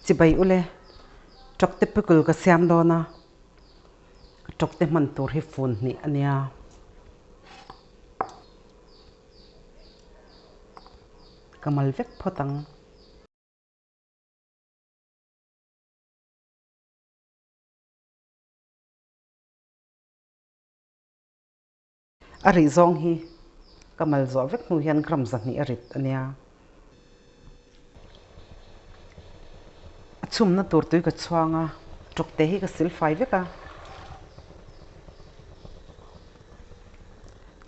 Chibai ule, Tawkte pickle ka siam dawn a, ka tawkte hman tur hi fun hnih a nia. Ka mal vek phawt ang. A rih zawng hi ka mal zawh vek hnu hian gram 200 a rit a nia. A chhumna tur tui ka chhuang a, tawkte hi ka sil fai vek a.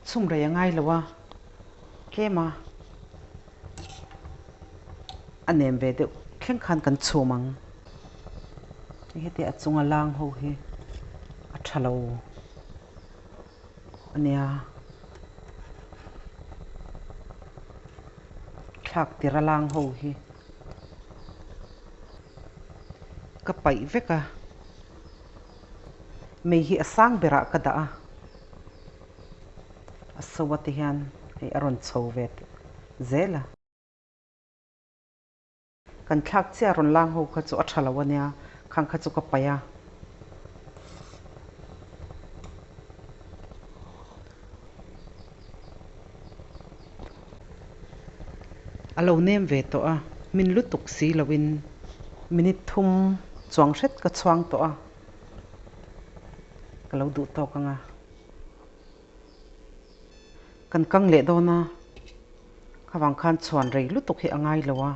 Chhum rei a ngai lo a, tlem a, a nem ve deuh thleng khan kan chhum ang. Heti a chunga lang ho hi a tha lo. A nia, thlak tir a lang ho hi ka paih vek a, mei hi a sang berah ka dah a, a so a ti hian hei a rawn chho ve zel a. Kan thlak chiah rawn lang ho kha chu a tha lo a nia, khang kha chu ka paih a. A lo nem ve tawh a, min lutuk si loin minute thum chuang hret ka chhuang tawh a, ka lo duh tawk ang a. Kan kang leh dawn a, khavang khan chhuan rei lutuk hi a ngai lo a.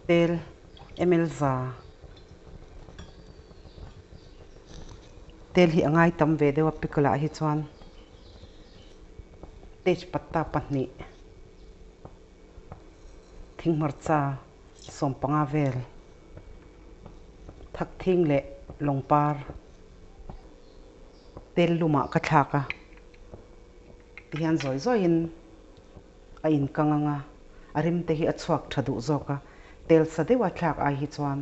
Tel ml za tel hi a ngai tam ve deuh a pickle ah hi chuan tejpatta pahnih thinghmarcha sawmpanga vel thakthing leh lawngpar tel lumah ka thlak a. Tihian zawi zawiin a inkang ang a, a rim te hi a chhuak tha duh zawk a, tel sa deuha thlak ai hi chuan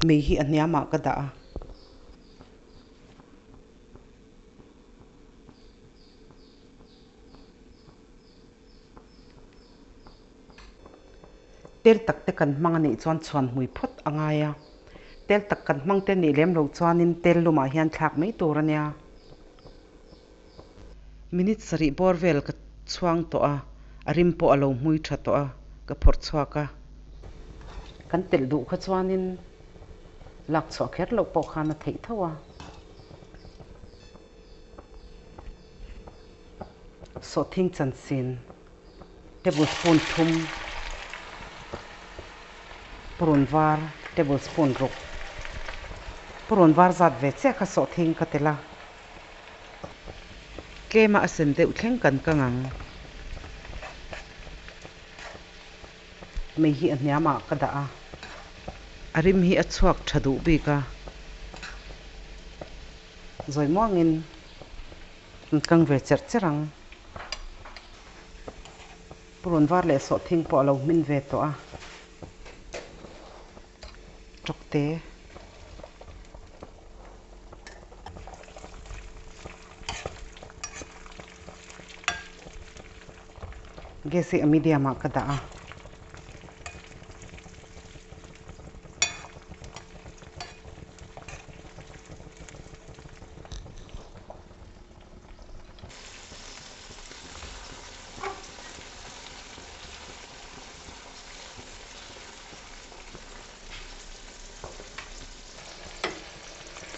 mei hi a hniamah ka dah a. Tel tak te kan hmang a nih chuan chhuan hmui phawt a ngai a, tel tak kan hmang te nih lem loh chuanin tel lumah hian thlak mai tur a nia. Minute sarih bawr vel ka chhuang tawh a, a rim pawh a lo hmui tha tawh a, ka phawrh chhuak a. Kan telh duh kha chuanin lak chhuah kher loh pawh khan a theih tho a. Sawhthing chansin tablespoon thum, purun var tablespoon ruk, purun var zat ve chiah kha sawhthing ka telh a. Tlema a sen deuh thleng kan kang ang. Mei hi a hniamah ka dah a, a rim hi a chhuak tha duh bik a. Zawi muangin an kang ve cherh cherh ang. Purun var leh sawhthing pawh a lo hmin ve tawh a. Tawkte. Gas hi a medium ah ka dah a.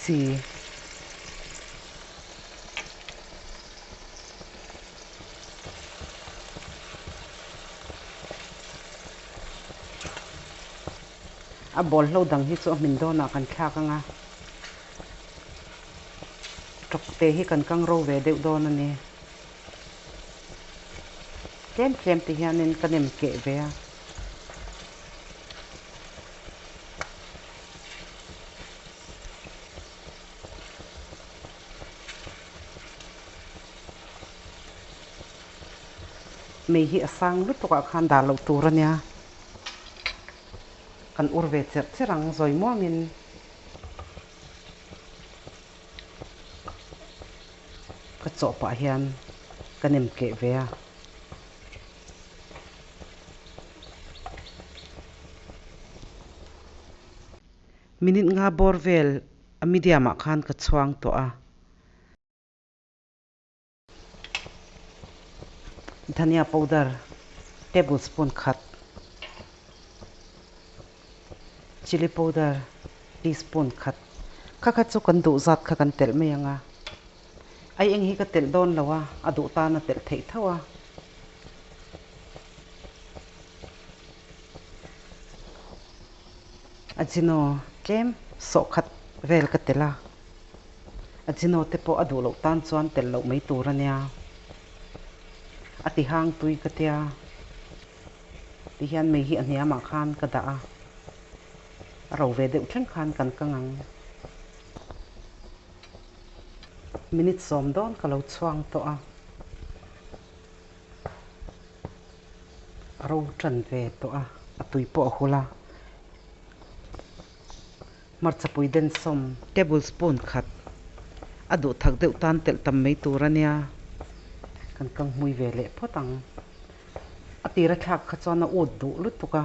Chi. A bawlhlo dang hi chu a hmin dawnah kan thlak ang a, tawkte hi kan kang ro ve deuh dawn a ni. Tlem tlem ti hianin ka nem keh ve a. Mei hi a sang lutuk ah khan dah loh tur a nia. Kan ur ve cherh cherh ang zawi muangin. Ka chawh pah hian ka nem keh ve a. Minute nga bawr vel a medium ah khan ka chhuang tawh a. Dhania powder tablespoon khat, chilli powder teaspoon khat, kha kha chu kan duh zat kha kan telh mai ang a. Ai eng hi ka telh dawn lo a, a duh tan a telh theih tho a. Ajino tlem sawh khat vel ka telh a. Ajino te pawh a duh loh tan chuan telh loh mai tur a nia. A ti hang tui ka tia. Tihian mei hi a hniamah khan ka dah a. A ro ve deuh thleng khan kan kang ang. Minute sawm dawn ka lo chhuang tawh a. A ro tan ve tawh a, a tui pawh a hul a. Hmarchapui densawm tablespoon khat a duh thak deuh tan telh tam mai tur a nia. Kan kang hmui ve leh phawt ang. A tira thlak kha chuan a ut duh lutuk a,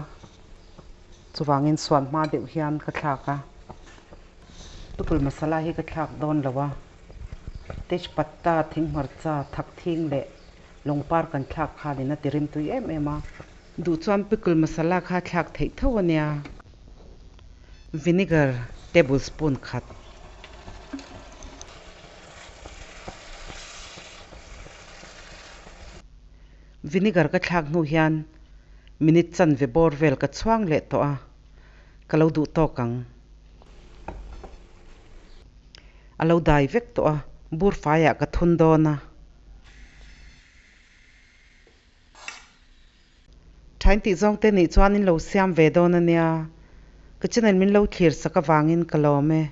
chuvangin suan hma deuh hian ka thlak a. Pickle masala hi ka thlak dawn lo a, tejpatta, thinghmarcha, thakthing leh lawngpar kan thlak khanin a ti rimtui em em a. Duh chuan pickle masala kha thlak theih tho a nia. Vinegar tablespoon khat. Vinegar ka thlak hnu hian minute chanve bawr vel ka chhuang leh tawh a, ka lo duh tawk ang. A lo dai vek tawh a, bur faiah ka thun dawn a. Thain tih zawng te nih chuan in lo siam ve dawn a nia. Ka channel min lo thlir sak avangin ka lawm e.